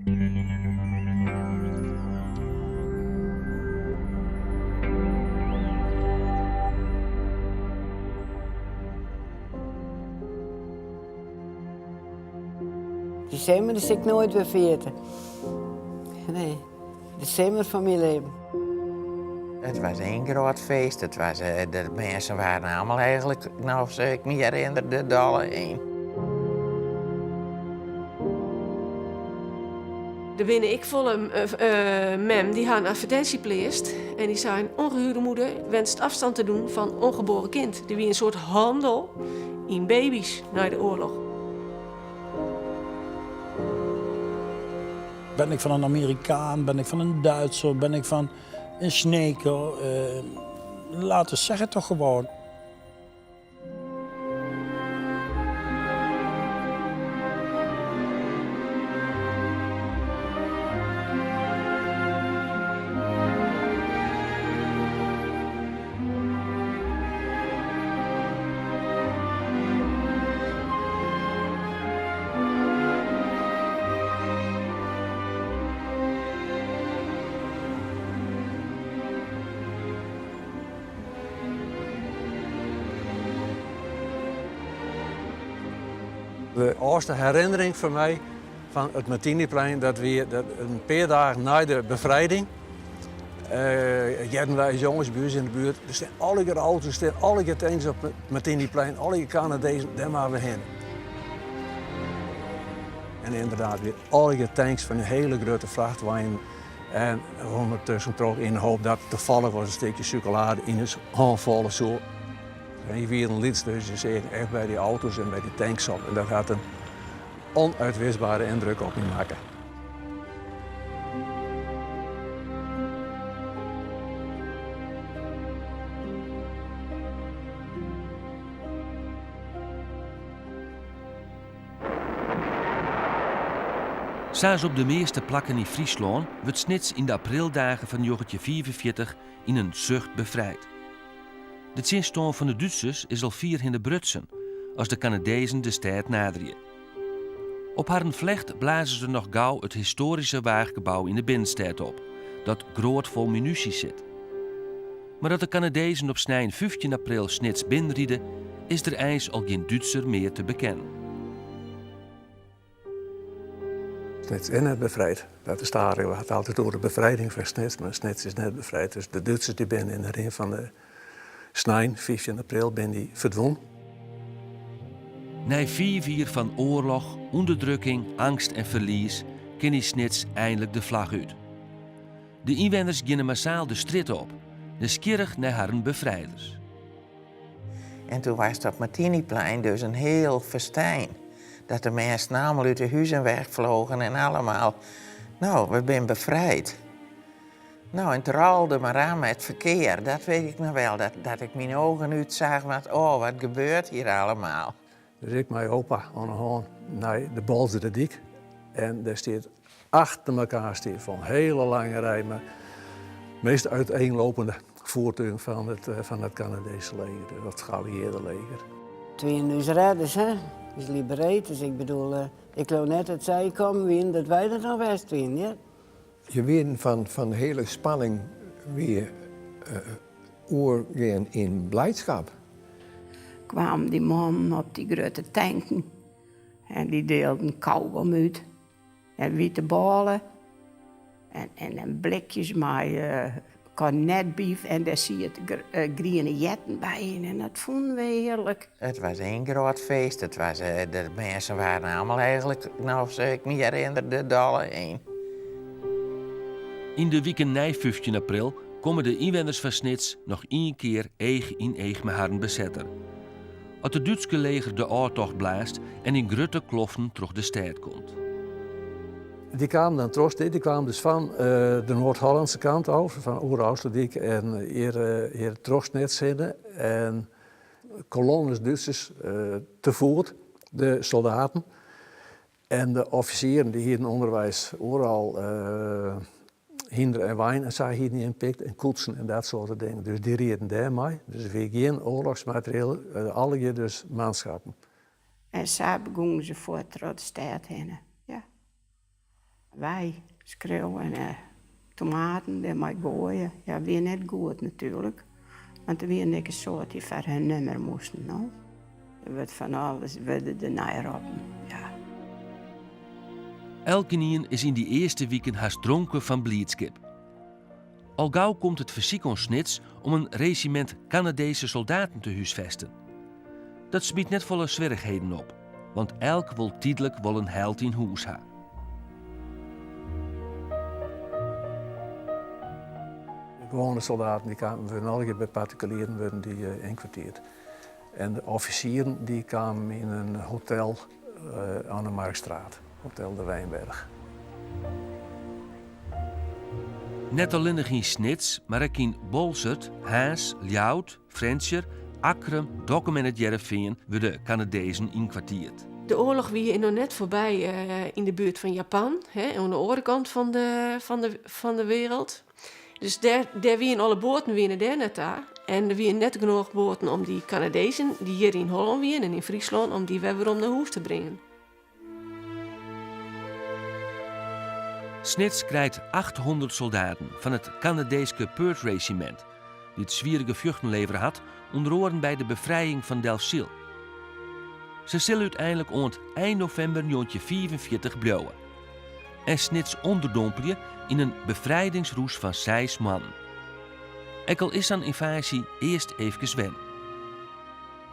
Dy simmer sil ik noait wer ferjitte. Nee, de simmer fan myn libben. It was één groot feest. It was, de minsken waren allemaal eigenlijk, nou sa ik my herinner, de dolle yn. Der binne ek folle mem dy ha in advertinsje pleatst en dy seinen ongehuwde moeder wenst afstand te doen van ongeboren kind. Der wie in soart handel yn baby's nei de oarloch. Ben ik fan in Amerikaan, ben ik fan in Duitser, ben ik fan in Sneker? Laat het zeggen toch gewoon. De âldste herinnering foar my fan it Martiniplein dat wie dat in pear dagen nei de befrijding hearden wy as jonges by ús yn de buert, der stean allegear auto's, der stean allegear tanks op it Martiniplein, allegear Kanadezen, dêr moatte we hinne. En ynderdaad wie allegear tanks fan hiele grutte frachtweinen en ûndertusken troch yn de hoop dat tafallich ris in stikje sjokolade yn ús hân falle soe. En je wienen lyts, dus je seagen echt by dy auto's en by dy tanks op en dat hat in onuitwisbare yndruk op my makke. Sa as op de measte plakken yn Fryslân wurdt Snits yn de aprildagen fan 1945 yn in sucht befrijd. De tsjinstân fan de Dútsers is al fierhinne brutsen as de Kanadezen de stêd naderje. Op harren flecht blaze se noch gau it histoaryske waachgebou yn de binnenstêd op, dat groatfol munysje sit. Mar dat de Kanadezen op snein 15 april Snits binnenride, is der eins al gjin Dútser mear te bekennen. Snits is net befrijd. Dat is stadich. We hat altyd oer de befrijding fan Snits, mar Snits is net befrijd. Dus de Dútsers dy binne yn de rin fan de snein, 15 april, binne dy ferdwûn. Nei fiif jier fan oarloch, ûnderdrukking, eangst en ferlies kin yn Snits einlik de flagge út. De ynwenners geane massaal de strjitte op, nijsgjirrich nei harren befrijders. En toen was dat Martiniplein dus in heel festijn. Dat de mensen allemaal uit de huizen wegvlogen en allemaal, nou, we zijn bevrijd. Nou, en het rolde maar aan met verkeer, dat weet ik nog wel. Dat, dat ik mijn ogen uitzag, want oh, wat gebeurt hier allemaal. Dus ik mei opa oan de hân nei de Bolswerderdyk. En dêr stiet achter elkoar stiet fan hiele lange rij, mar meest uiteenlopende voertuigen fan it, fan it Kanadese leger, it geallieerde leger. It wienen ús redders, hè? Us liberators. Ik bedoel, ik leau net dat sy kommen wienen, dat wy der noch west wienen, ja. Je wienen fan, fan hiele spanning wie oergean yn bliidskip. Kwamen dy mannen op dy grutte tanken en dy deelden kaugom út en wite bôle en, en, en blikjes mei uh, kornetbyf en dêr siet griene earten by yn en dat fûnen we hearlik. It was één groot feest. It was, de minsken waren allemaal eigenlijk, nou, sa ik my herinner, de dolle yn. Yn de wiken nei 15 april komme de ynwenners fan Snits noch ien kear each yn each mei harren besetter. As it Dútske leger de ôftocht blaast en yn grutte kloften troch de stêd komt. Dy kamen dan troch, dy kwamen dus fan de Noard-Hollandse kant ôf, fan oer de Ofslútdyk en hjir, hjir troch Snits hinne. En kolonnes Dútsers te foet, de soldaten. En de offisieren dy hienen ûnderweis oeral hynder en wein en sa hienen dy ynpikt en koetsen en dat soarte dingen. Dus dy rieden dêr mei. Dus it wie gjin oarlochsmaterieel, allegear dus manschappen. En sa begûnen se fuort troch de stêd hinne. Ja. Wei skriuwe en eh, tomaten dêrmei goaie. Ja, wie net goed natuerlik. Want der wiene ek in soad dy't foar hun nummer moasten, no. Der wurdt fan alles wurde der neiroppen, ja. Elkenien is yn dy earste wiken hast dronken fan bliidskip. Al gau komt it fersyk oan Snits om in rezjimint Kanadese soldaten te húsfesten. Dat smyt net folle swierrichheden op, want elk wol tydlik wol in held yn hûs ha. De gewoane soldaten die kamen wurden allegear by partikulieren wurden die eh, ynkwartierd. En de offisieren die kamen yn in hotel eh, aan de Marktstraat, Hotel de Wijnberg. Net allinnich yn Snits, mar ek yn Boalsert, Harns, Ljouwert, Frjentsjer, Akkrum, Dokkum en It Hearrenfean wurde Kanadezen ynkwartierd. De oarloch wie noch net foarby eh, yn de buert fan Japan, hè, oan de oare kant fan de, fan de, fan de wereld. Dus dêr, dêr wiene alle boaten wiene dêr net ta. En der wiene net genôch boaten om dy Kanadezen dy't hjir yn Hollân wiene en yn Fryslân om dy wer werom nei hûs te bringen. Snits krijt 800 soldaten fan it Kanadeeske Perth Regiment, dy't swiere gefjochten levere hat, ûnder oaren by de befrijing fan Delfsyl. Se sille úteinlik oant ein novimber 1945 bliuwe en Snits ûnderdompelje yn in befrijdingsroes fan seis moannen. Ek al is sa'n ynvaazje earst eefkes wennen.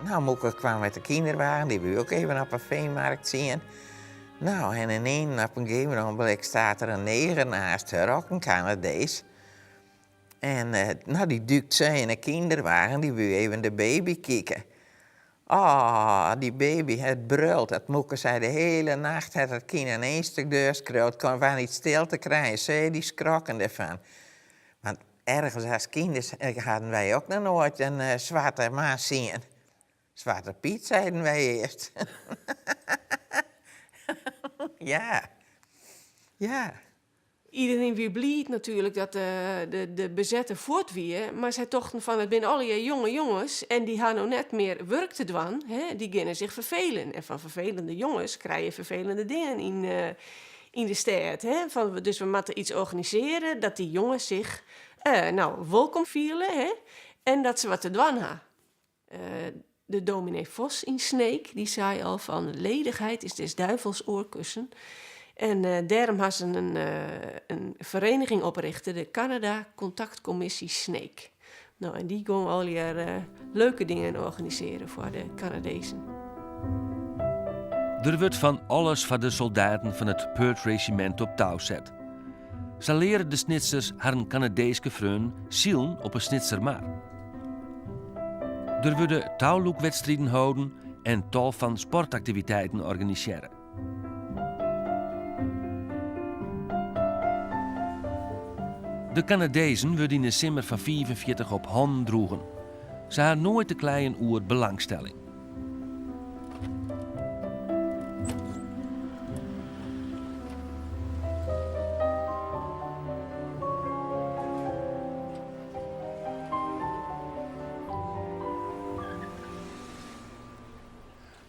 Nou, Moeke kwam met de kinderwagen, die wil ook even op een veemarkt zien. Nou, en ineens op een gegeven moment staat er een neger naast haar, ook een Canadees. En uh, nou, die duikt ze in een kinderwagen, die wil even de baby kijken. Oh, die baby, het brult. Dat Moeke zei de hele nacht, het het kind in één stuk deur schreeuwt, kon waar niet stil te krijgen. Ze die schrokken ervan. Want ergens als kinderen hadden wij ook nog nooit een uh, zwarte man zien. Zwarte Piet zeiden wij eerst. ja. Ja. Iedereen wie bliid natuerlik dat de, de, de besetter fuort wie, mar sy tochten fan it binne allegear jonge jonges en dy ha no net mear wurk te dwaan, hè, dy geane sich ferfelen. En fan ferfelende jonges krije je ferfelende dingen yn, uh, yn de stêd. Hè. Fan, dus we moatte iets organisearje dat dy jonges sich uh, nou, wolkom fiele hè, en dat se wat te dwaan ha. De dominee Vos yn Sneek dy sei al fan ledigheid is des duivels oorkussen. En dêrom ha se in, in fereniging oprichte, de Canada Contactcommissie Sneek. No, en dy gong allegear leuke dingen organisearje foar de Kanadezen. Der wurdt fan alles foar de soldaten fan it Perth Regiment op tou set. Sa leare de Snitsers harren Kanadeeske freonen silen op 'e Snitsermar. Der wurde toulûkwedstriden holden en tal fan sportaktiviteiten organisearre. De Kanadezen wurde yn 'e simmer fan 45 op hannen droegen. Se ha noait te kleien oer belangstelling.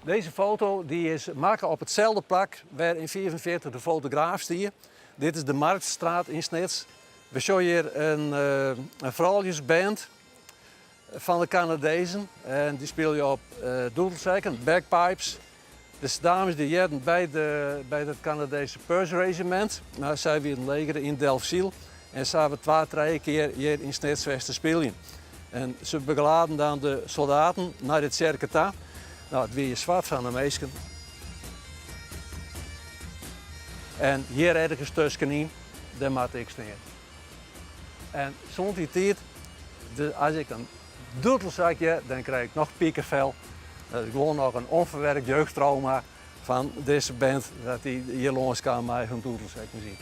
Deze foto die is makke op itselde plak wêr yn 45 de fotograaf stie. Dit is de Marktstraat yn Snits. We sjogge hjir in, uh, in frouljusband fan de Kanadezen. En dy spylje op uh, doedelsekken, bagpipes. Dus dames dy hearden by, de, by it Kanadese Perth Regiment. Mar sy wienen legere yn Delfsyl. En se hawwe twa, trije kear hjir yn Snits west te spyljen. En se begeladen dan de soldaten nei de tsjerke ta. Nou, it wie swart fan de minsken. En hjir ergens tuskenyn, dêr moat ik stean. En sûnt dy tiid, as ik in doedelsak hear, dan krij ik noch pikefel. Dat is gewoan noch in ûnferwerkt jeugdtrauma fan dizze band dat dy hjir lâns kaam mei hun doedelsekmuzyk.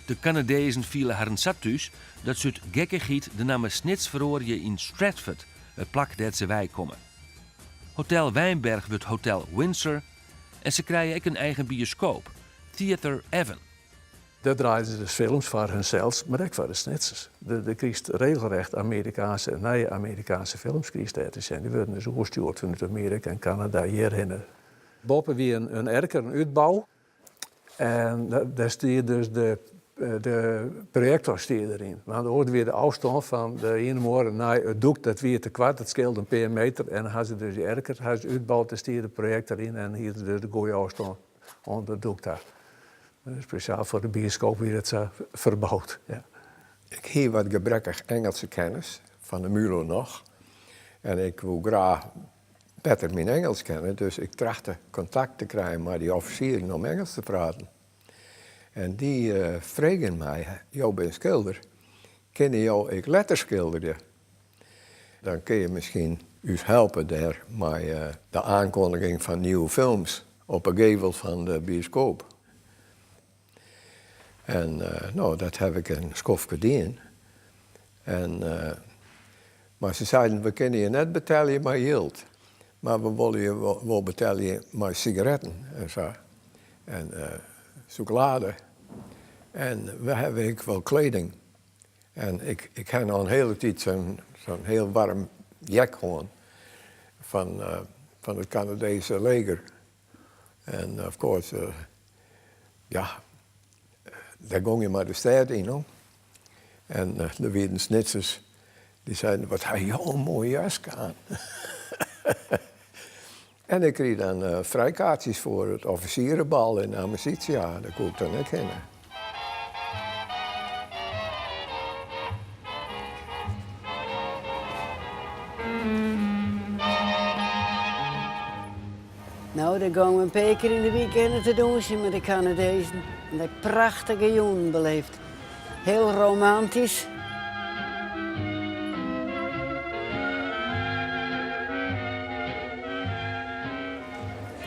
De Kanadezen fiele harren sa thús dat se út gekkichheid de namme Snits feroarje yn Stratford, it plak dêr't se weikomme. Hotel Wijnberg wurdt Hotel Windsor en se krije ek in eigen bioskoop, Theater Evan. Dêr draaiden se dus films foar hunsels, mar ek foar de Snitsers. Der krigest regelrecht Amerikaanse, nije Amerikaanse films krigest dêr te sjen. Dy wurden dus oerstjoerd fanút Amearika en Kanada hjirhinne. Boppe wie in erker, in útbou. En dêr stie dus de, de projektor stie deryn. Want oars wie de ôfstân fan de iene muorre nei it doek, dat wie te koart, dat skeelde in pear meter. En dan ha se dus dy erker ha se útboud, dêr stie de projektor yn en hie se dus de goede ôfstân oant it doek ta. Spesjaal foar de bioskoop wie dat sa ferboud. Ja. Ik hie wat gebrekkich Engelse kennis fan de Mulo noch en ik woe graach better myn Ingelsk kenne, dus ik trachte kontakt te krijen mei dy offisieren om Ingelsk te praten. En dy fregen my, jo binne skilder, kinne jo ek letters skilderje? Dan kinne je miskien ús helpe dêr mei de aankondiging fan nieuwe films op 'e gevel fan de bioskoop. En no, dat haw ik in skoftke dien. En, mar se seiden, we kinne je net betelje mei jild, mar we wolle je wol betelje mei sigaretten en sa. En sûkelade. En we hawwe ek wol kleding. En ik, ik ha al in hiele tiid sa'n sa'n hiel waarm jek hân fan, fan it Kanadese leger. En of course, ja, dêr gong je mei de stêd yn, no. En der wienen Snitsers dy seiden, wat ha jo in moai jaske oan. En ik krige dan frijkaartsjes foar it offisierenbal yn Amicitia, dêr koe ik dan ek hinne. No, dêr gongen we in pear kear yn de wike hinne te dûnsjen mei de Kanadezen. En dêr prachtige jûnen beleefd. Hiel romantysk.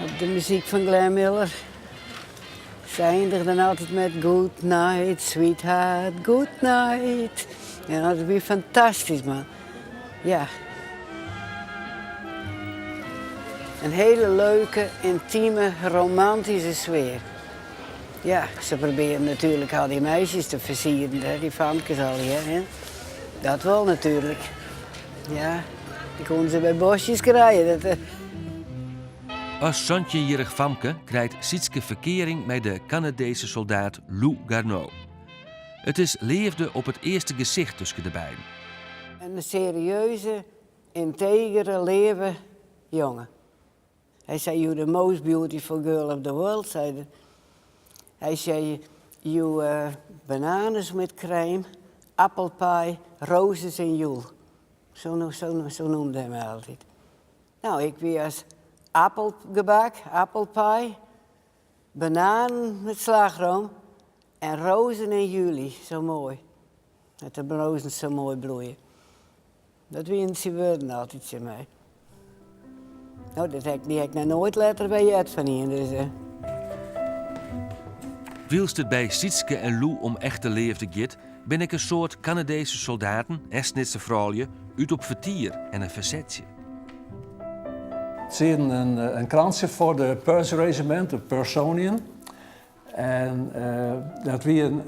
Op de muzyk fan Glenn Miller. Se eindige dan altyd met Good night, sweetheart, good night. Ja, dat wie fantastysk, man. Ja. In hiele leuke, yntieme, romantyske sfear. Ja, se probearren natuerlik al dy meisjes te fersieren, hè, dy famkes allegear. Hè. Dat wol natuerlik. Ja, dy koenen se by bosjes krije. Dat, eh. As santjinjierrich famke krijt Sytske ferkearing mei de Kanadese soldaat Lou Garneau. It is leafde op it earste gesicht tusken de beiden. In serieuze, yntegere, leave jonge. Hy sei, You the most beautiful girl of the world, sei er. Hy sei, You bananas with crème, apple pie, roses in jul. Sa, sa, sa neamde hy my altyd. No, ik wie as appelgebak, apple pie, bananen met slagroom en rozen in july. Sa moai. Dat de rozen sa moai bloeie. Dat wienen syn wurden altyd tsjin my. No, dat ha ik, dy ha ik noch noait letter wer heard fan ien. Dus, eh. Wylst it by Sytske en Lou om echte leafde giet, binne ek in soad Kanadese soldaten en Snitser froulju út op fertier en in fersetsje. Se hienen in, in krantsje foar de Perth Regiment, de Personian. En dat wie in,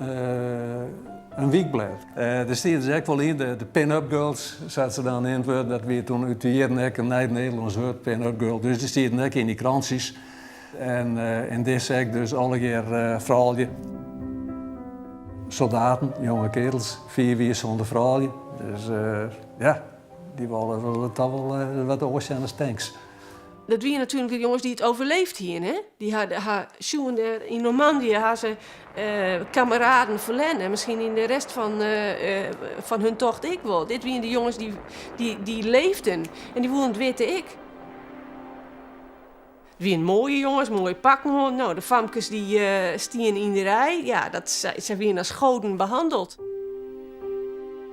in wykblêd. Der stie dus ek wol yn, de, de pin-up girls, sa't se dan neamd wurde. Dat wie toen út de jierren ek in nij Nederlânsk wurd, pin-up girl. Dus dy stienen ek yn dy krantsjes. En yn dizze ek dus allegear froulju. Soldaten, jonge kearels, 5 jier sûnder froulju. Dus ja, dy wolle toch wol wat oars sjen as tanks. Dat wiene natuerlik de jonges dy't it overleefd hiene. Hè? Dy ha, ha sjoen dêr yn Normandië ha se kameraden ferlern en miskien yn de rest fan, fan hun tocht ek wol. Dit wiene de jonges dy, dy, dy leefden en dy woenen it witte ek. It wiene moaie jonges, moaie pakken oan. No, de famkes dy stiene yn de rij. Ja, dat, sy wiene as goden behandeld.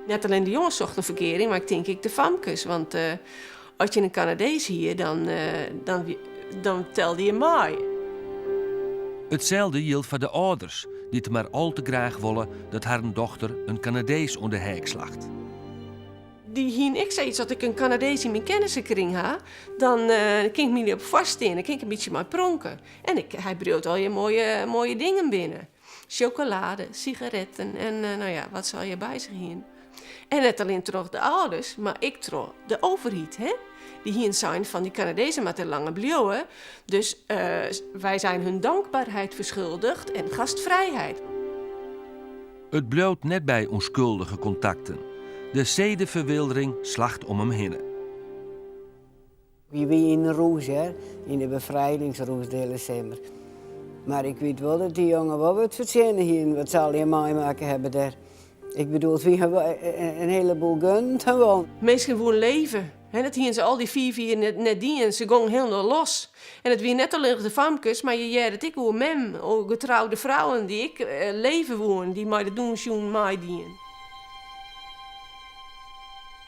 Net allinne de jonges sochten ferkearing, mar ik tink ek de famkes. Want as je in Kanadees hie, dan, dan, dan telde je mei. Itselde jildt foar de âlders, dy't mar al te graach wolle dat harren dochter in Kanadees oan de heak slacht. Dy hiene ek sayts, as ik in Kanadees yn myn kennissenkring ha, dan kin ik my derop foarstean, dan kin ik in bytsje mei pronke. En ik, hy briuwt allegear moaie, moaie dingen binnen. Sjokolade, sigaretten en no ja, wat se allegear by sich hiene. En net allinne troch de âlders, mar ek troch de overheid. Hè? Dy hienen sein fan dy Kanadezen moatte langer bliuwe, dus wij zijn hun dankbaarheid verschuldigd en gastvrijheid. It bliuwt net by ûnskuldige kontakten. De sedeferwildering slacht om him hinne. Wy wie yn de rûs, hear, yn de befrijdingsrûs de hiele simmer. Mar ik wit wol dat dy jongen wol wat fertsjinne hienen wat se allegear meimakke hawwe dêr. Ik bedoel, it wie in heleboel gunnen wol. Minsken woenen leve. En dat hienen se al dy fiif jier net dien. Se gongen hielendal los. En it wie net allinnich de famkes, mar je hearde it ek oer mem, oer getroude frouwen dy't ek leve woenen, dy't mei de dûnsjûn meidienen.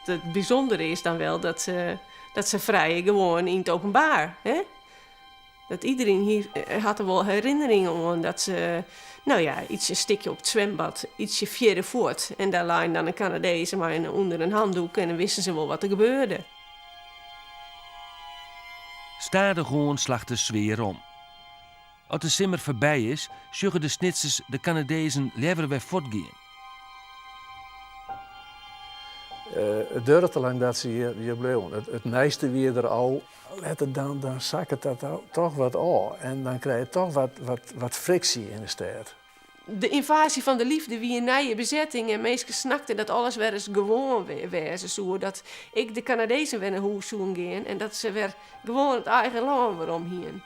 It bysûndere is dan wel dat se dat se frije gewoan yn it openbaar. Hè? Dat iedereen hier hat der wol herinneringen oan dat se, no ja, iets in stikje op it zwembad, ietsje fierder fuort. En dêr leinen dan in Kanadees mei in ûnder in handdoek en dan wisten se wol wat der gebeurde. Stadichoan slacht de sfear om. As de simmer foarby is, sjogge de Snitsers de Kanadezen leaver wer fuortgean. It duorre te lang dat se hjir bleauwen. It nijste wie der al. Letter dan, dan sakket dat toch wat ôf en dan krij je toch wat, wat, wat friksje yn de stêd. De ynvaazje fan de liefde wie in nije besetting en minsken snakten dat alles wer ris gewoan wêze soe. Dat ek de Kanadezen wer nei hûs soenen gean en dat se wer gewoan it eigen lân werom hienen.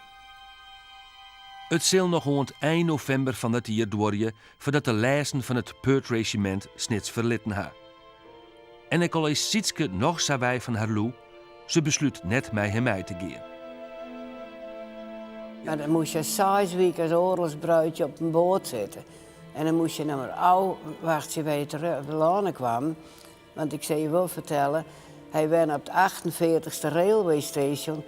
It sil noch oant ein novimber fan dat jier duorje foardat de lêsten fan it Perth Regiment Snits ferlitten ha. En ek al is Sytske noch sa wei fan har Lou, se beslút net mei him mei te gean. Mar dan moast je seis wike as oarlochsbruidje op in boat sitte. En dan moast je noch mar ôfwachtsje wêr je telâne kwam. Want ik sil je wol fertelle, hy wenne op it achtenfeartichste railway station,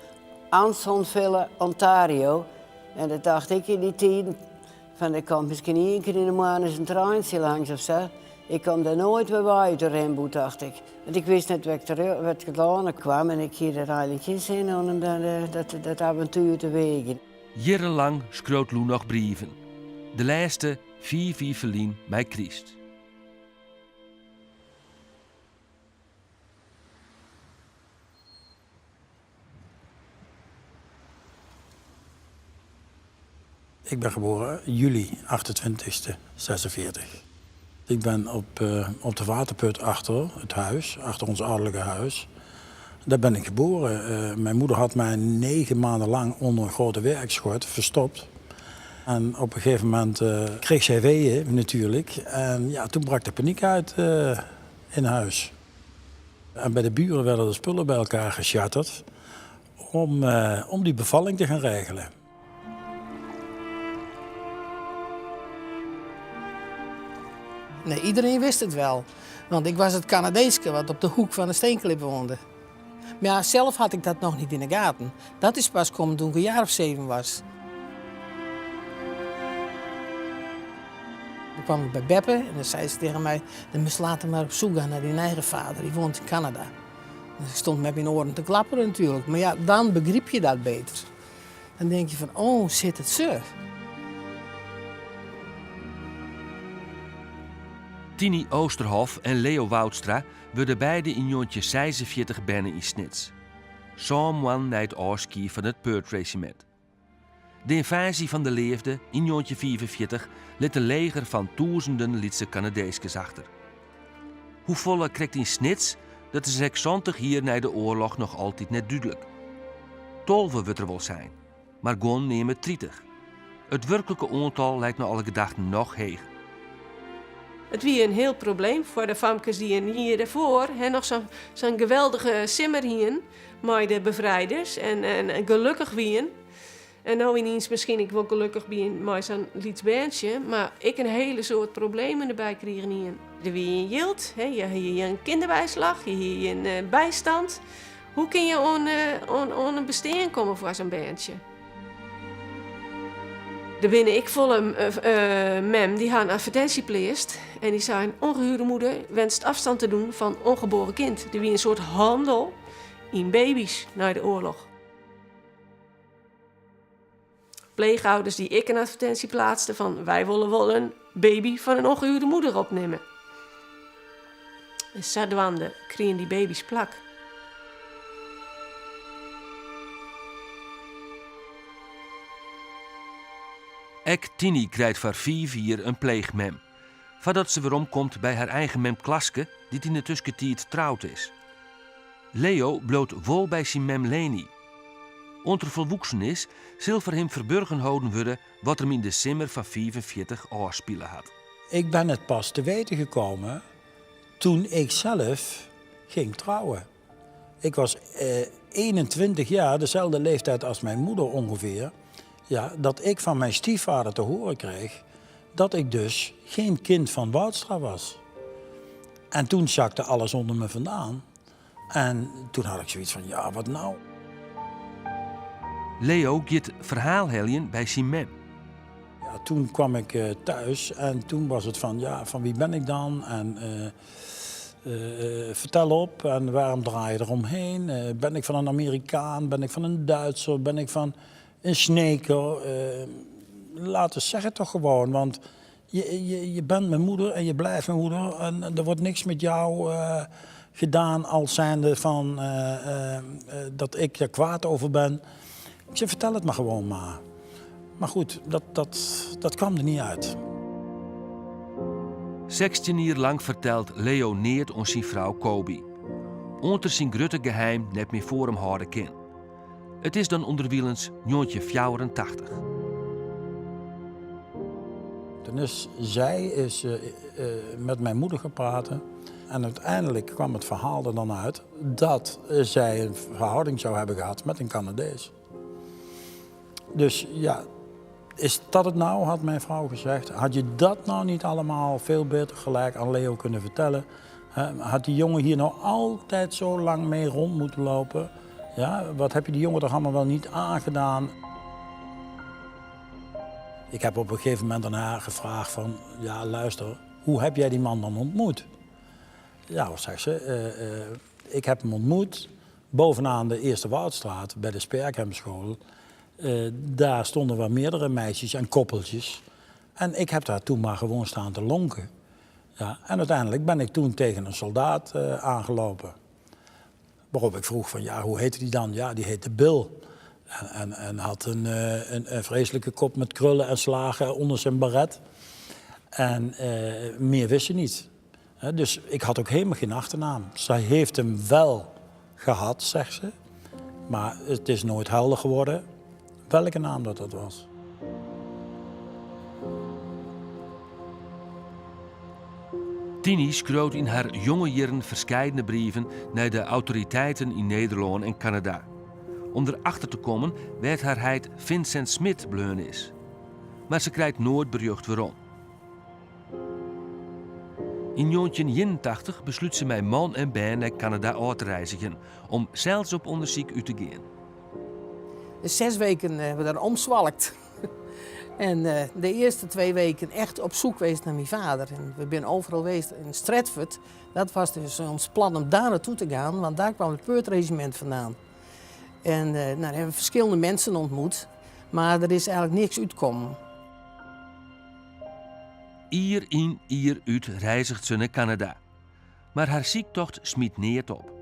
Ansonville, Ontario. En dat tocht ik yn dy tiden, fan der komt miskien ien kear yn de moanne ris in treintsje langs of sa. Ik kom dêr noait wer wei út de rimboe, tocht ik. Want ik wist net wêr't ik telâne kwam en ik hie der eigenlik gjin sin oan om dat avontuer te weagjen. Jierrenlang skriuwt Lou noch brieven. De lêste fiif jier ferlyn mei kryst. Ik ben geboren juli 28ste 46. Ik ben op, uh, op de waterput achter het huis, achter ons ouderlijke huis. Daar ben ik geboren. Uh, mijn moeder had mij negen maanden lang onder een grote werkschort verstopt. En op een gegeven moment uh, kreeg zij weeën natuurlijk. En ja, toen brak de paniek uit uh, in huis. En bij de buren werden de spullen bij elkaar gecharterd om, uh, om die bevalling te gaan regelen. Nee, iedereen wist het wel. Want ik was het Canadeeske wat op de hoek van de steenklip woonde. Maar ja, zelf had ik dat nog niet in de gaten. Dat is pas komen toen ik een jaar of zeven was. Toen kwam ik bij Beppe en dan zei ze tegen mij... Dan moest later maar op zoek gaan naar die eigen vader, die woont in Canada. Dus ik stond met mijn oren te klapperen natuurlijk. Maar ja, dan begrijp je dat beter. Dan denk je van, oh, zit het zo? Tiny Oosterhof en Leo Woudstra wurde beide yn 1946 berne yn Snits. Sân moannen nei it ôfskie fan it Perth Regiment. De ynvaazje fan de leafde yn 1945 lit in leger fan tûzenden lytse Kanadeeskes achter. Hoefolle krekt yn Snits, dat is ek 70 jier nei de oarloch noch altyd net dúdlik. 12 wurdt der wol sein, mar guon neame 30. It wurklike oantal leit nei alle gedachten noch heger. It wie in hiel probleem foar de famkes dy't in jier dêrfoar hè, noch sa'n sa'n geweldige simmer hienen mei de befrijders en, en gelokkich wienen. En no yniens miskien ek wol gelokkich wienen mei sa'n lyts berntsje, mar ek in hiele soad problemen derby krigen hienen. Der wie gjin jild, hè, je hie gjin kinderbijslag, je hie gjin eh, bijstand. Hoe kin je oan, eh, oan, oan in bestean komme foar sa'n berntsje? Der binne ek folle uh, mem dy ha in advertensje pleatst en dy seinen ongehuwde moeder wenst afstand te doen van ongeboren kind. Der wie in soart handel yn baby's nei de oarloch. Pleegouders dy't ek in advertensje pleatsten fan wy wolle wol in baby fan in ongehuwde moeder opnimme. En sadwaande krigen dy baby's plak. Ek Tiny krijt foar fiif jier in pleechmem, foardat se weromkomt by har eigen mem Klaske, dy't yn de tuskentiid troud is. Leo bliuwt wol by syn mem Leni. Oant er folwoeksen is, sil foar him ferburgen holden wurde wat him yn de simmer fan 45 ôfspile hat. Ik ben het pas te weten gekomen toen ik zelf ging trouwen. Ik was 21 jaar, dezelfde leeftijd als mijn moeder ongeveer, ja, dat ik van mijn stiefvader te horen kreeg dat ik dus geen kind van Woudstra was. En toen zakte alles onder me vandaan. En toen had ik zoiets van, ja, wat nou? Leo giet ferhaalheljen by syn mem. Ja, toen kwam ik eh, thuis en toen was het van, ja, van wie ben ik dan? En eh, eh, vertel op en waarom draai je eromheen? Ben ik van een Amerikaan? Ben ik van een Duitser? Ben ik van een Sneker? Laat eens zeggen toch gewoon, want je, je, je bent mijn moeder en je blijft mijn moeder. En er wordt niks met jou gedaan als zijnde van dat ik er kwaad over ben. Ik zei, vertel het maar gewoon maar. Maar goed, dat, dat, dat kwam er niet uit. 16 jier lang fertelt Leo neat oan syn frou Coby. Oant er syn grutte geheim net mear foar him hâlde kin. It is dan ûnderwilens 1984. Toen is zij is, met mijn moeder gaan praten. En uiteindelijk kwam het verhaal er dan uit dat zij een verhouding zou hebben gehad met een Canadees. Dus ja, is dat het nou, had mijn vrouw gezegd. Had je dat nou niet allemaal veel beter gelijk aan Leo kunnen vertellen? Had die jongen hier nou altijd zo lang mee rond moeten lopen? Ja, wat heb je die jongen toch allemaal wel niet aangedaan? Ik heb op een gegeven moment aan haar gevraagd van... ja, luister, hoe heb jij die man dan ontmoet? Ja, zegt ze, ik heb hem ontmoet bovenaan de Eerste Woudstraat bij de Sperkhemschool. Daar stonden wel meerdere meisjes en koppeltjes. En ik heb daar toen maar gewoon staan te lonken. Ja, en uiteindelijk ben ik toen tegen een soldaat aangelopen. Waarop ik vroeg van, ja, hoe heette die dan? Ja, die heette Bill. En, en, en had een, een, een vreselijke kop met krullen en slagen onder zijn baret. En meer wist ze niet. Dus ik had ook helemaal geen achternaam. Zij heeft hem wel gehad, zegt ze. Maar het is nooit helder geworden welke naam dat, dat was. Tiny skriuwt yn har jonge jierren ferskeidene brieven nei de autoriteiten yn Nederlân en Kanada. Om derachter te kommen wêr't har heit Vincent Smit bleaun is. Mar se krijt noait berjocht werom. Yn 1981 beslút se mei man en bern nei Kanada ôf te reizgjen om sels op ûndersyk út te gean. Zes weken hebben we daar omswalkt. En de eerste 2 weken echt op zoek geweest naar mijn vader. En we zijn overal geweest in Stratford. Dat was dus ons plan om daar naartoe te gaan, want daar kwam het Perth-regiment vandaan. En nou, daar hebben we verschillende mensen ontmoet, maar er is eigenlijk niks uitgekomen. Jier yn, jier út reizget se nei Kanada. Mar har syktocht smyt neat op.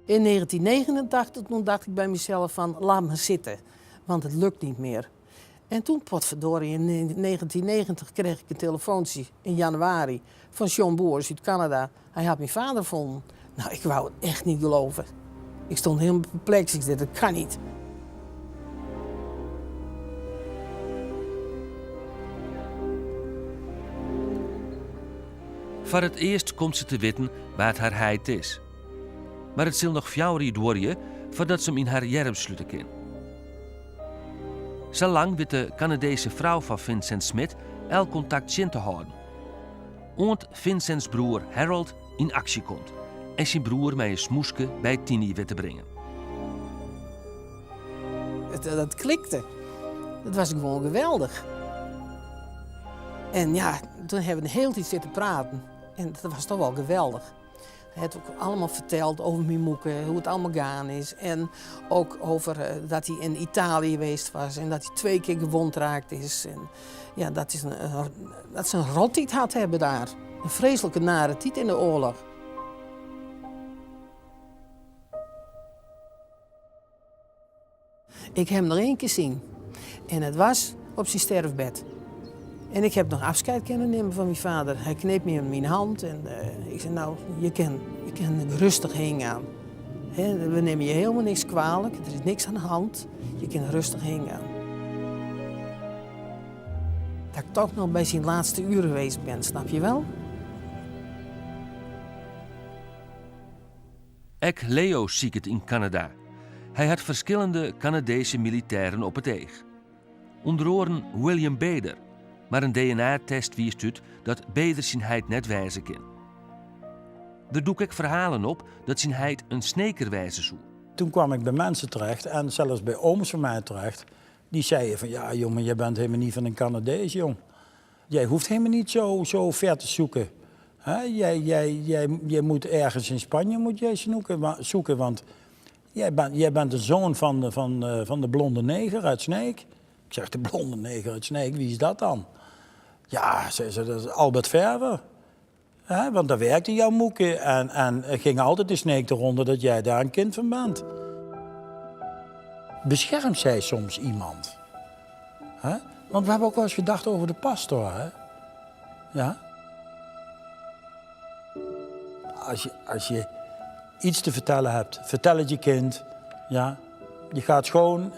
In 1989 toen dacht ik bij mezelf van laat me zitten, want het lukt niet meer. En toen, potverdorie, in 1990 kreeg ik een telefoontje in januari van John Boers uit Canada. Hij had mijn vader gevonden. Nou, ik wou het echt niet geloven. Ik stond helemaal perplex. Ik zei, dat kan niet. Foar it earst komt se te witten wa't har heit is. Mar it sil noch 4 jier duorje foardat se him yn har earms slute kin. Sa lang wit de Kanadeeske frou fan Vincent Smit elk kontakt tsjin te hâlden. Oant Vincents broer Harold yn aksje komt en syn broer mei in smoeske by Tiny wit te bringen. Dat klikte. Dat was gewoon geweldig. En ja, toen hebben we de hele tijd zitten praten. En dat was toch wel geweldig. Hij heeft ook allemaal verteld over mijn moeke, hoe het allemaal gaan is. En ook over dat hij in Italië geweest was en dat hij 2 keer gewond raakt is. En ja, dat is een, dat ze een rottijd had hebben daar. Een vreselijke nare tijd in de oorlog. Ik heb hem nog 1 keer zien. En het was Op syn sterfbed. En ik heb noch afscheid kunnen nimmen fan myn vader. Hy kneep my in myn hand en ik sei, nou, je kin, je kin rêstich hinne gean. We nimme je hielendal niks kwalik, der is niks oan de hand. Je kinne rêstich hinne gean. Dat ik toch noch by syn lêste uren west bin, snap je wel? Ek Leo siket yn Kanada. Hy hat ferskillende Kanadeeske militêren op it each. Under oaren William Bader, mar in DNA-test wiist út dat Bader syn heit net wêze kin. Der dûke ek ferhalen op dat syn heit in Sneker wêze soe. Toen kwam ik bij mensen terecht en zelfs bij ooms van mij terecht. Die zeiden van ja jongen, jij bent helemaal niet van een Canadees jong. Jij hoeft helemaal niet zo ver te zoeken. Hè? Jij moet ergens in Spanje moet jij zoeken, want jij bent de zoon van de blonde neger uit Sneek. Ik zeg, de blonde neger uit Sneek, wie is dat dan? Ja, zei ze, dat is Albert Verver. Hè? Want daar werkte jouw moeke en er ging altijd de Sneek eronder dat jij daar een kind van bent. Beschermt zij soms iemand? Hè? Want we hebben ook wel eens gedacht over de pastor. Hè? Ja? Als je iets te vertellen hebt, vertel het je kind. Ja? Je gaat schoon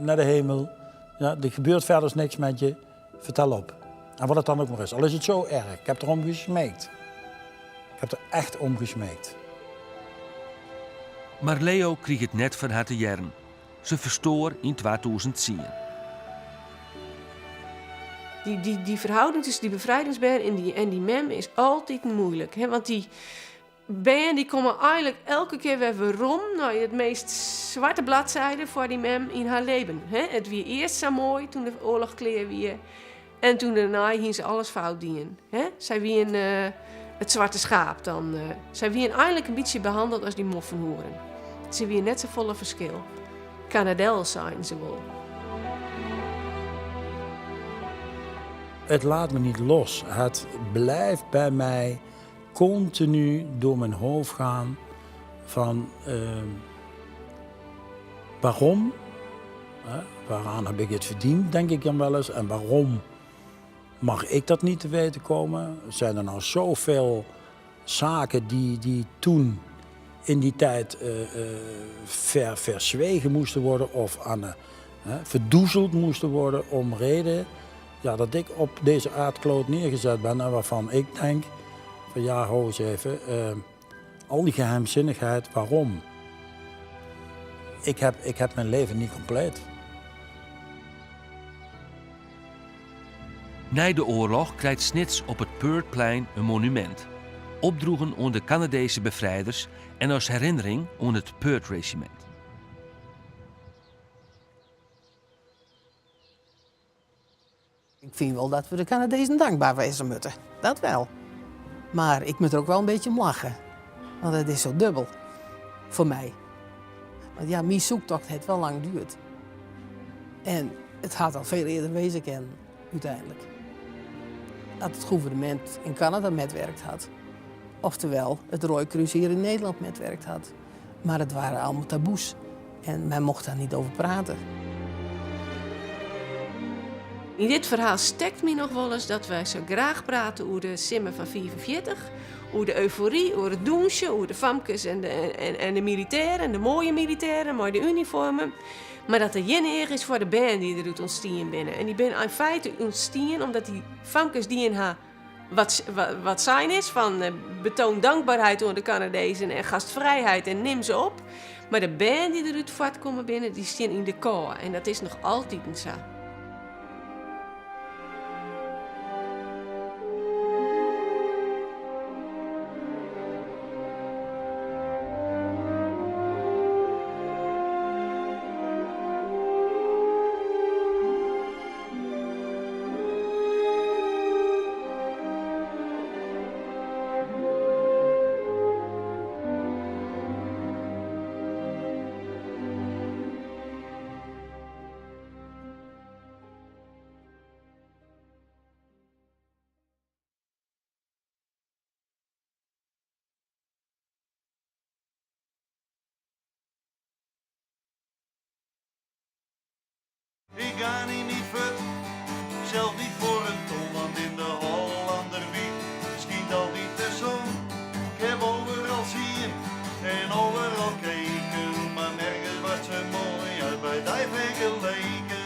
naar de hemel. Ja? Er gebeurt verder niks met je. Vertel op. En wat het dan ook maar is. Al is het zo erg. Ik heb erom gesmeekt. Ik heb er echt om gesmeekt. Maar Leo kreeg it net fan har te hearren. Se ferstoar yn 2010. Die ferhâlding tusken dy befrijdingsbern en dy mem is altyd muoilik. Hè? Want dy bern dy komme eigenlik elke kear wer werom nei it meast swarte bladside foar dy mem yn har libben. Hè? It wie earst sa moai doe't de oarloch klear wie. En doe dêrnei hiene se alles fout dien. Hè? Sy wiene it swarte schaap dan. Sy wiene eigenlik in bytsje behannele as dy moffenhoeren. Se wiene net safolle ferskil. Kanadel seine se wol. Het laat me niet los. Het blijft bij mij continu door mijn hoofd gaan van waarom, hè, waaraan heb ik het verdiend, denk ik dan wel eens. En waarom mag ik dat niet te weten komen? Zijn er nou zoveel zaken die toen in die tijd verzwegen moesten worden of verdoezeld moesten worden om reden, ja, dat ik op deze aardkloot neergezet ben en waarvan ik denk van ja, ho eens even, al die geheimzinnigheid, waarom? Ik heb mijn leven niet compleet. Nei de oarloch krijt Snits op it Poertplein in monumint. Opdroegen oan de Kanadeeske befrijders en as herinnering oan it Poertregimint. Ik fyn wol dat we de Kanadezen tankber wêze moatte. Dat wol. Mar ik moat der ek wol in bytsje om lachtsje. Want it is sa dûbeld. Foar my. Want ja, myn syktocht hat wol lang duurd. En it hat al folle earder wêze kinnen, úteinlik. Dat it gouvernement yn Kanada metwurke hat. Oftewol, it Rode Kruis hjir yn Nederlân metwurke hat. Mar it wiene allegear taboes. En men mocht dêr net oer prate. Yn dit ferhaal stekt my noch wolris dat wy sa graach prate oer de simmer fan 45, oer de eufory, oer it dûnsjen, oer de famkes en de militêren, de moaie militêren mei de unifoarmen. Mar dat der gjin each is foar de bern dy't derút ûntstien binne. En dy binne yn feite ûntstien omdat dy famkes dien ha wat sein is fan betoan dankberheid oan de Kanadezen en gastfrijheid en nim se op. Mar de bern dy't derút fuortkommen binne, dy steane yn de kou. En dat is noch altyd sa. Ik ga niet fut, zelf niet voor een ton, want in de Hollanderwiek schiet al de zon. Ik heb overal zien en overal keken, maar nergens was ze mooi als bij die vergeleken.